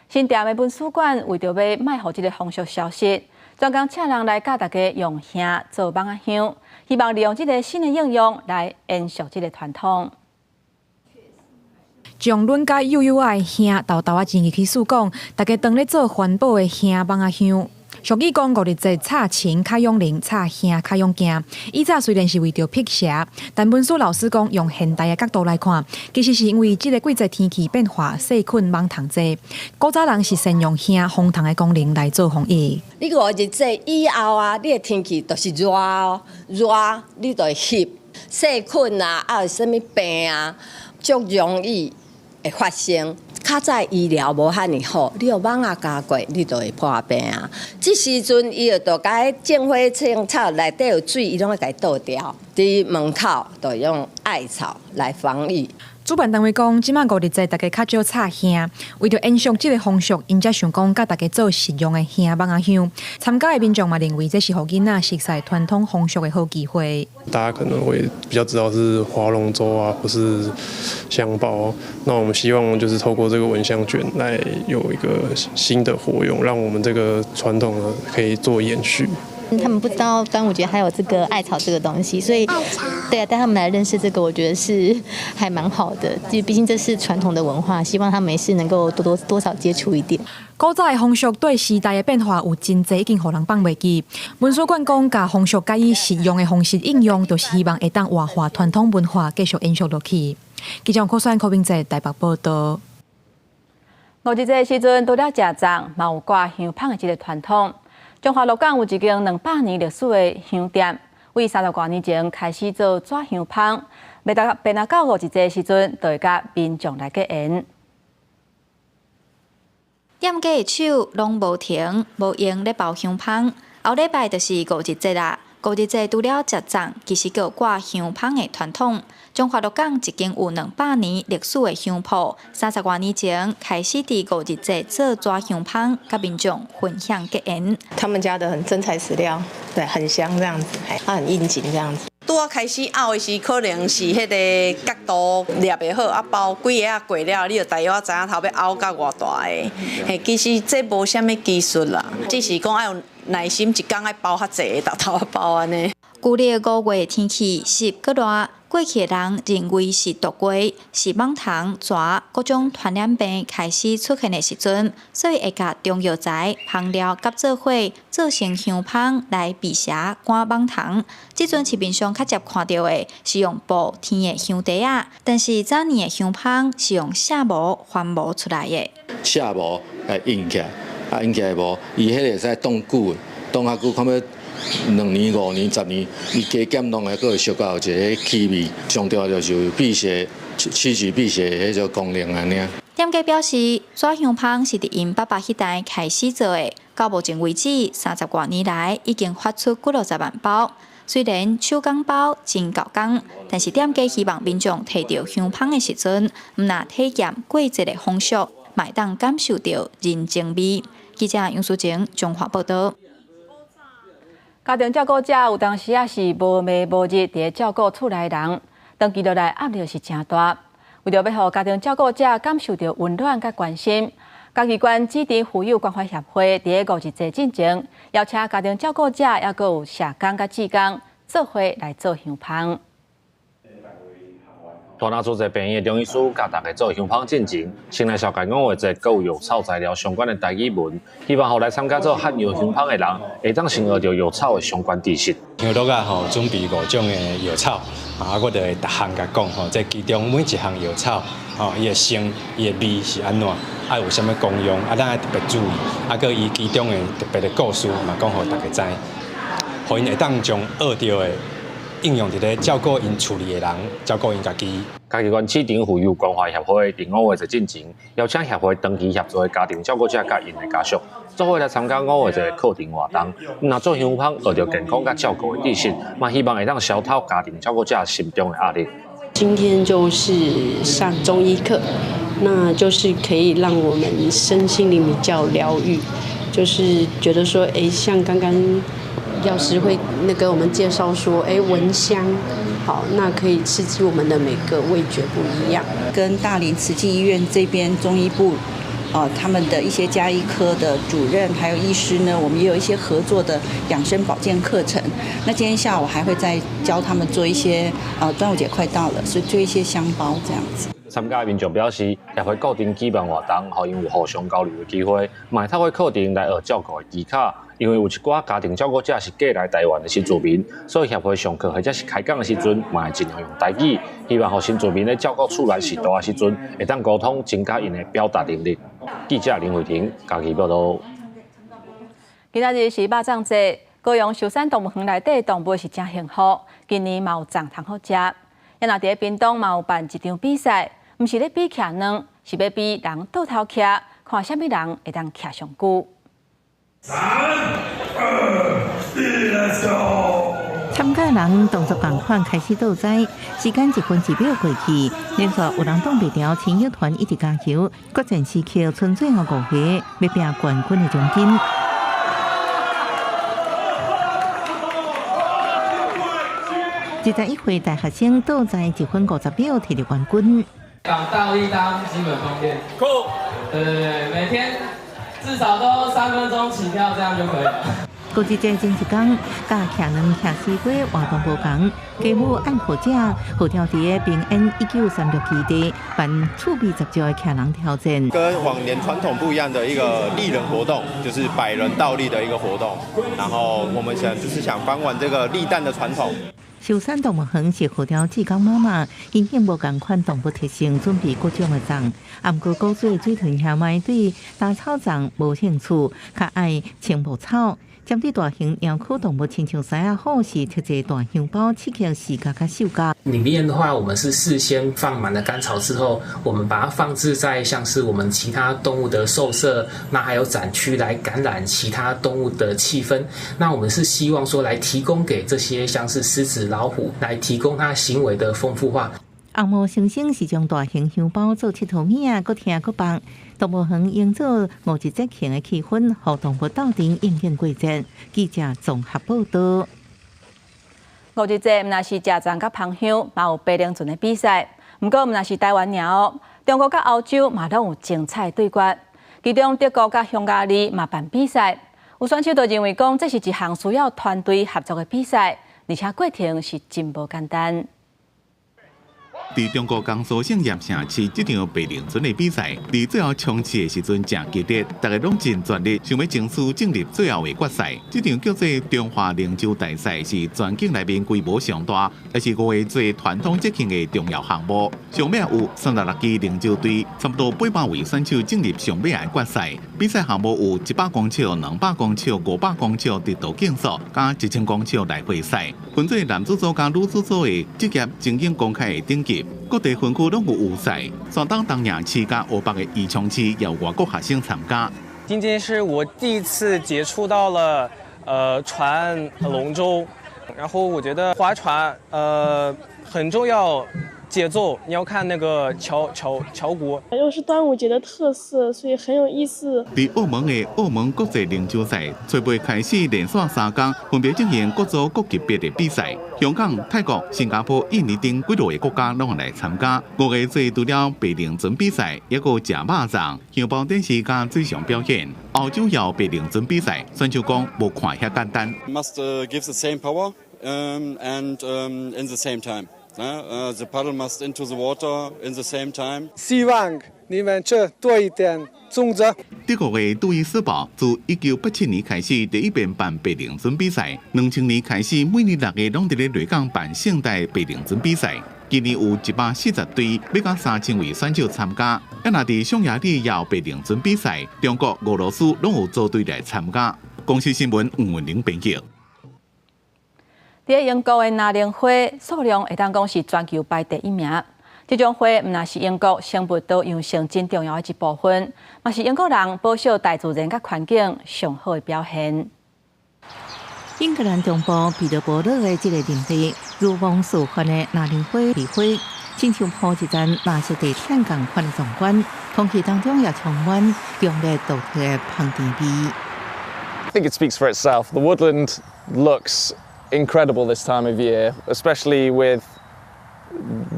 新店的文史館為著欲莫予這个風俗消失，專工請人來教大家用瓦做網仔香，希望利用這个新的應用來延續這个傳統。將軟佮幼幼仔的瓦沓沓仔真入去試講，大家當咧做環保的瓦網仔香。俗語講五日節插青較勇靈，插香較勇健。以早雖然是為著辟邪，但文書老師講，用現代的角度來看，其實是因為這個季節天氣變化，細菌蠓蟲濟。古早人是善用香防蟲的功能來做防疫。你五日節以後啊，你的天氣就是熱哦，熱你就會翕細菌啊，啊有啥物病啊，足容易會發生。較早醫療無遐爾好，你予蠓仔咬過，你就會破病啊。這時陣伊就共彼種花青草內底有水，伊攏會共伊倒掉。佇門口就用艾草來防疫。主辦單位講，這擺五日節大家較少插香，為著延續這個風俗，𪜶才想講共大家做實用的香蠓仔香。參加的民眾嘛認為這是予囡仔熟悉傳統風俗的好機會。大家可能會比較知道是划龍舟啊，或是香包。那我們希望就是透過這個聞香卷來有一個新的活用，讓我們這個傳統呢可以做延續。他們不知道端午節還有這個艾草這個東西，所以對啊，帶他們來認識這個，我覺得是還蠻好的。就畢竟這是傳統的文化，希望他們沒事能夠多多多少接觸一點。古早的風俗對時代的變化有真濟已經予人放袂記。文史館講，共風俗改以實用的方式應用，就是希望會當活化傳統文化，繼續延續落去。記者柯選柯明哲台北報道。五日節時陣，除了食粽，嘛有掛香麭的這个傳統。彰化鹿港有一間200年歷史的香店，為30外年前開始做紙香麭，每當每若到五日節時陣，就會佮民眾來結緣。店家的手攏無停，無閒咧包香麭。後禮拜就是五日節啦。五日節除了食粽，其實閣有掛香麭的傳統。彰化鹿港一間有200年歷史的香鋪，30外年前開始佇五日節做紙香麭，佮民眾分享結緣。他們家的很真材實料，對，很香這樣子，它很應景這樣子。拄仔開始拗的時，可能是彼个角度捏袂好，啊包幾下仔過了，你就大約知影頭欲拗到偌大个。嘿，其實這無啥物技術啦，只是講愛有耐心，一工愛包較濟個，沓沓仔包按呢。舊曆5月天氣濕閣熱，過去的人認為是毒月，是蠓蟲、蛇各種傳染病開始出現的時陣，所以會共中藥材、香料佮做伙做成香麭來避邪趕蠓蟲。這陣市面上較捷看著的是用布添的香袋仔，但是早年的香麭是用錫磨翻磨出來的。錫磨來印起來，啊印起來無，伊彼个會使凍久的，凍較久，看欲2年、5年、10年，伊加減攏會閣會燒到有一个氣味。上重要就是有辟邪、驅邪辟邪的彼種功能按呢。店家表示，紙香麭是佇𪜶爸爸彼代開始做的，到目前為止30外年來已經發出幾落十萬包。雖然手工包真猴工，但是店家希望民眾提著香麭的時陣，毋但體驗過節的風俗，嘛會當感受著人情味。記者楊淑靜彰化報導。家庭照顧者有當時仔是無暝無日佇咧照顧厝內人，長期落來壓力是誠大。為著欲予家庭照顧者感受著溫暖佮關心，嘉義縣支持婦幼關懷協會佇咧五日節進前，邀請家庭照顧者，抑閣有社工佮志工做伙來做香麭。大林慈濟病院的中醫師共大家做香麭進前，先來紹介五月節閣有藥草材料相關的台語文，希望予來參加做漢藥香麭的人，會當先學著藥草的相關知識。香爐仔吼，準備五種的藥草，啊，我就會逐項共講吼，這其中每一項藥草吼，伊的性、伊的味是按怎，啊有啥物功用，啊咱愛特別注意，啊閣伊其中的特別的故事嘛，講予大家知，予𪜶會當將學著的應用佇咧照顧𪜶厝裡的人，照顧𪜶家己。嘉義縣市長婦幼關懷協會佇五月節進前，邀請協會長期協助的家庭照顧者佮𪜶的家屬，做伙來參加五月節的課程活動。毋但做香麭學著健康佮照顧的知識，嘛希望會當消除家庭照顧者心中的壓力。今天就是上中醫課，那就是可以讓我們身心靈比較療癒，就是覺得說，哎，像剛剛藥師會那個我們介紹說，哎，聞香，好，那可以刺激我們的每個味覺不一樣。跟大林慈濟醫院這邊中醫部，他們的一些家醫科的主任還有醫師呢，我們也有一些合作的養生保健課程。那今天下午還會再教他們做一些，端午節快到了，所以做一些香包這樣子。參加民眾表示，協會固定舉辦活動，予𪜶有互相交流的機會，嘛會透過課程來學照顧的技巧。因為有一寡家庭照顧者是過來台灣的新住民，所以協會上課或者是開講的時陣，嘛會盡量用台語，希望予新住民咧照顧厝內序大的時陣，會當溝通，增加𪜶的表達能力。記者林慧婷嘉義報道。今仔日是肉粽節，高雄壽山動物園內底動物是誠幸福，今年嘛有粽通好食。也若佇咧屏東嘛有辦一場比賽，毋是咧比徛卵，是欲比人倒頭徛，看啥物人會當徛上久。三、二、一，Let's go！參加人動作仝款開始倒栽，時間一分一秒過去，連續有人擋袂牢，親友團一直加油，決戰時刻賰最後五個，欲拼冠軍的獎金。21歲大學生倒栽1分50秒摕著冠軍。把倒立當基本功練。酷。對對對，每天至少都3分鐘起跳，這樣就可以了。國際節前一工，佮徛卵徛西瓜活動無仝，街舞愛好者號召佇平安1936基地辦趣味十足的徛人挑戰。跟往年傳統不一樣的一個立人活動，就是百人倒立的一個活動。然後我們想就是想翻轉這個立蛋的傳統。壽山動物園是號召志工媽媽，因應無仝款動物特性，準備各種的粽。啊，毋過古水水豚兄妹對打草粽無興趣，較愛青木草。針對大型貓科動物，親像獅仔虎是特製大香包，刺激視覺佮嗅覺。裡面的話，我們是事先放滿了乾草之後，我們把它放置在像是我們其他動物的獸舍，那還有展區來感染其他動物的氣氛。那我們是希望說，來提供給這些像是獅子、老虎，來提供它行為的豐富化。紅毛猩猩是將大型香包做𨑨迌物仔，閣聽閣放。動物園營造五日節慶的氣氛，予動物鬥陣應景過節。記者綜合報道。五日節毋但是食粽佮芳香，嘛有爬龍船的比賽。毋過毋但是台灣爾哦，中國佮歐洲嘛攏有精彩對決。其中德國佮匈牙利嘛辦比賽，有選手就認為講這是一項需要團隊合作的比賽，而且過程是真無簡單。佇中國江蘇省鹽埕市這場爬龍船的比賽，佇最後衝刺的時陣誠激烈，大家攏盡全力想欲爭取進入最後的決賽。這場叫做中華龍舟大賽，是全境內面規模上大，也是五月節傳統節慶的重要項目。上尾有36支龍舟隊，差不多800位選手進入上尾的決賽。比賽項目有100公尺、200公尺、500公尺直道競速，佮1000公尺來回賽，分做男子組佮女子組的職業精英公開的等級。各地分區攏有預賽，山東東營市佮湖北的宜昌市也有外國學生參加。今天是我第一次接觸到了，船龍舟，然後我覺得划船，很重要，節奏你要看那個橋橋橋骨。又是端午節的特色，所以很有意思。佇澳門的澳門國際龍舟賽，初八開始連續3工，分別進行各組各級別的比賽。香港、泰國、新加坡、印尼等幾落個國家攏會來參加。五月節除了爬龍船比賽，猶閣食肉粽、香包展示佮水上表演。歐洲也有爬龍船比賽，選手講無看遐簡單。 Must give the same power and in the same time. The paddle must into the water in the same time. 希望你們吃多一點粽子。德國的杜伊斯堡自1987年開始第一遍辦爬龍船比賽，2000年開始每年6月攏佇咧內港辦盛大爬龍船比賽。今年有140隊，欲到3000位選手參加。啊，若佇匈牙利也有爬龍船比賽，中國、俄羅斯攏有組隊來參加。公視新聞吳文玲編輯。佇英國的藍鈴花數量會當講是全球排第一名。這種花毋但是英國生物多樣性真重要的一部分，嘛是英國人保守大自然佮環境上好的表現。英格蘭中部彼得伯勒的這個林地，如夢似幻的藍鈴花開花，親像鋪一層藍色地毯仝款的壯觀，空氣當中也充滿強烈獨特的芳甜味。 I think it speaks for itself. The woodland looks incredible this time of year, especially with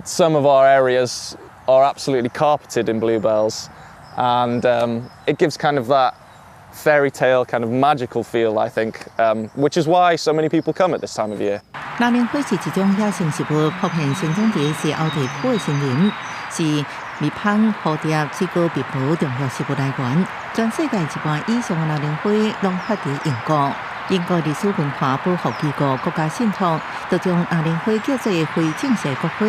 some of our areas are absolutely carpeted in bluebells, and it gives kind of that fairy tale kind of magical feel, I think, which is why so many people come at this time of year. 藍鈴花是一種野生植物，普遍生長佇西歐地區的森林，是蜜蜂、蝴蝶、水果、蜜桃重要食物來源。全世界一半以上的藍鈴花攏發佇英國。英國歷史文化保護機構國家信託，就將藍鈴花叫做非正式國花，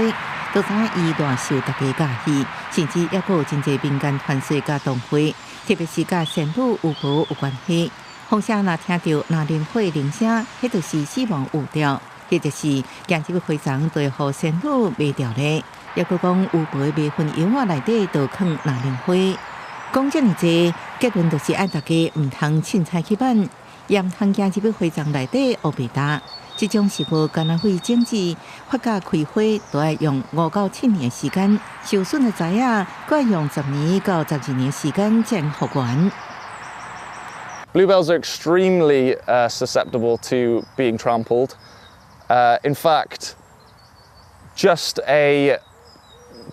都知影伊偌受大家佮意，甚至猶閣有真濟民間傳說佮童話，特別是佮仙女巫婆有關係。風聲若聽著藍鈴花鈴聲，彼就是死亡預兆，或者是行入去花叢就會予仙女迷著咧。猶閣講巫婆的迷魂藥仔內底就囥藍鈴花。講遮爾濟，結論就是愛大家毋通凊彩去挽，也毋通行入去花叢內底烏白踏。這種食物敢若會種子發芽開花，都愛用5到7年時間；受損的材仔，閣愛用10年到12年時間才能復原。 Bluebells are extremely susceptible to being trampled. In fact, just a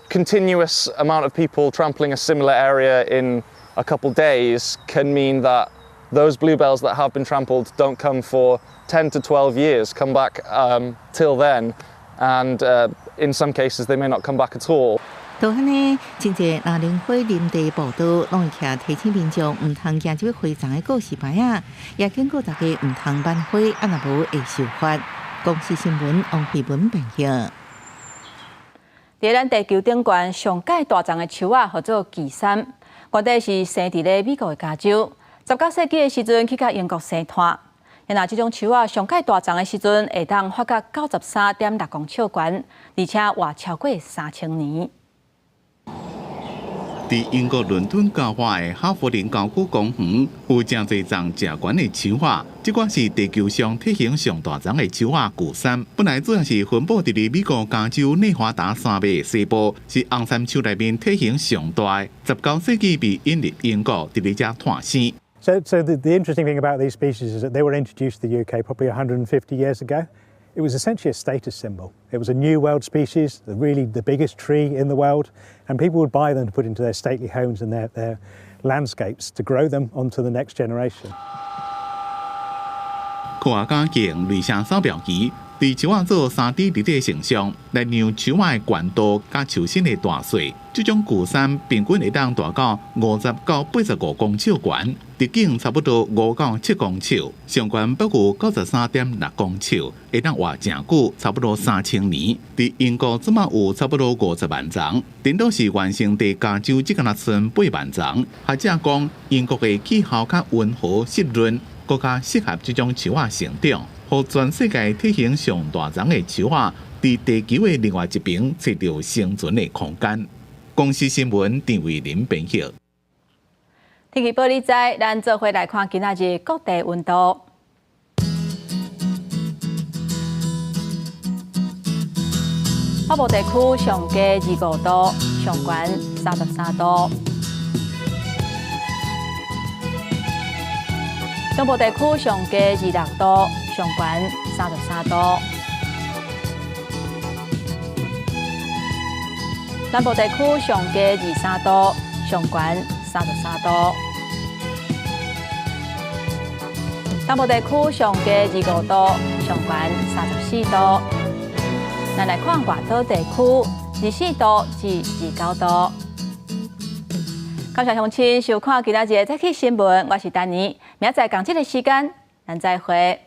continuous amount of people trampling a similar area in a couple days can mean that those bluebells that have been trampled don't come for 10 to 12 years, come back till then, and in some cases they may not come back at all. 就按呢，真濟藍鈴花林地步道攏會徛提醒民眾毋通行入去花叢的告示牌仔，也警告大家毋通挽花，啊若無會受罰。公視新聞王慧文編譯。佇咱地球頂懸上蓋大叢的樹仔，號做巨杉，原底是生佇咧美國的加州。19世紀的時陣去共英國生湠。若這種樹仔上蓋大叢的時陣，會當發到93.6公尺懸，而且活超過3000年。佇英國倫敦郊外的哈弗林郊區公園，有誠濟叢誠懸的樹仔，這寡是地球上體型上大叢的樹仔巨杉。本來主要是分布佇咧美國加州內華達山脈西部，是紅杉樹內面體型上大的。19世紀被引入英國，佇咧遮湠生。 So the interesting thing about these species is that they were introduced to the UK probably 150 years ago. It was essentially a status symbol. It was a new world species, really the biggest tree in the world, and people would buy them to put into their stately homes and their landscapes to grow them onto the next generation. 科學家用雷射掃描儀佇樹仔做3D 立體成像，來量樹仔的懸度佮樹身的大細。這種巨杉平均會當大到50到85公尺懸，直徑差不多5到7公尺，上懸不過93.6公尺，會當活誠久，差不多3000年。佇英國這馬有差不多50萬叢，頂多是原生佇加州這敢若賰8萬叢。學者講，英國的氣候較溫和濕潤，閣較適合這種樹仔成長，予全世界體型上大叢的樹仔，佇地球的另外一邊揣著生存的空間。公視新聞陳慧琳編譯。天氣報你知，咱做伙來看今仔日各地溫度。北部地區上低25度，上懸33度。中部地區上低26度，上懸33度。南部地區上低23度，上懸33度。東部地區上低25度，上懸34度。咱來看外島地區，24度至29度。感謝鄉親收看今仔日的早起新聞，我是丹妮，明仔載仝這个時間，咱再會。